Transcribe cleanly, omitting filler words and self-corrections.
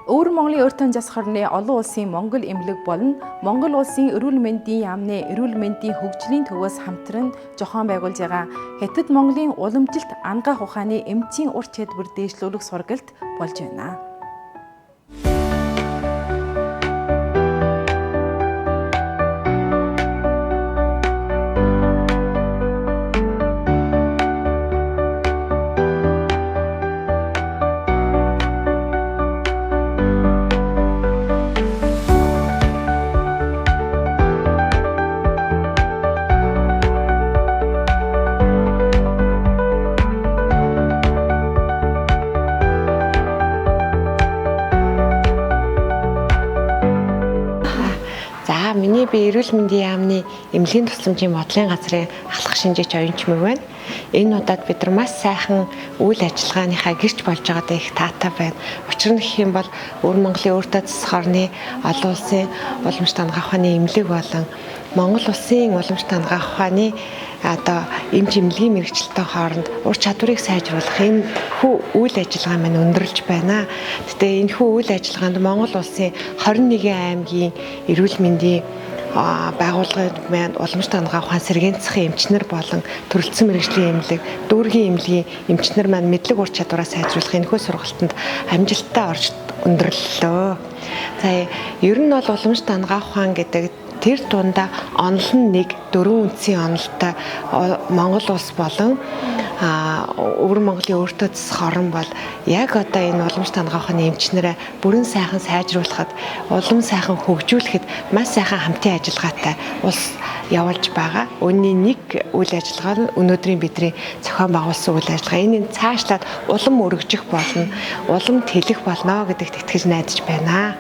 Өвөр Монголын өрт засах орны олон улсын Монгол эмнэлэг болон Монгол улсын эрүүл мэндийн яамны эрүүл мэндийн хөгжлийн төвөөс хамтран зохион байгуулж байгаа Хятад Монголын уламжилт ангаах ухааны эмчийн ур чадвар дээшлүүлэх сургалт болж байна. За миний би эрүүл мэндийн яамны эмнэлгийн тусламжийн бодлогын газрын ахлах шинжээч Оюнчмэг байна. Энэ удаад бид нар маш сайхан үйл ажиллагааныхаа гэрч болж байгаадаа их таатай байна. Учир нь гэх юм бол Өвөр Монголын өөртөө засах орны олон улсын уламжлалт анагаах ухааны эмнэлэг болон Монгол улсын уламжлалт анагаах ухааны одоо эмч эмнэлгийн мэргэжилтэн хооронд ур чадварыг сайжруулах энэ хүү үйл ажиллагаа маань өндөрлж байна. Гэтэ энэ хүү үйл ажиллагаанд Монгол улсын 21 аймгийн эрүүл мэндийн байгууллагын маань уламжлалт анагаах ухаан сэргээн засгийн эмчнэр болон төрөлцсөн мэргэжлийн эмнэлэг, дүүргийн эмнэлгийн эмчнэр маань мэдлэг ур чадвараа сайжруулах энэхүү сургалтанд амжилттай орж өндөрлөлөө. За ер нь бол уламжлалт анагаах ухаан гэдэг тэр дундаа онол нь нэг дөрвөн үндсийн онолтой Монгол улс болон Өвөр Монголын өөртөө засах орн бол яг одоо энэ уламжлалт анагаах ухааны эмчнэрээ бүрэн сайхан сайжруулахад, улам сайхан хөгжүүлэхэд маш сайхан хамтын ажиллагаатай улс явуулж байгаа. Үүний нэг үйл ажиллагаа нь өнөөдрийн бидний зохион байгуулсан үйл ажиллагаа. Энэ цаашлаад улам өргөжих болно, улам тэлэх болно гэдэгт итгэж найдаж байна.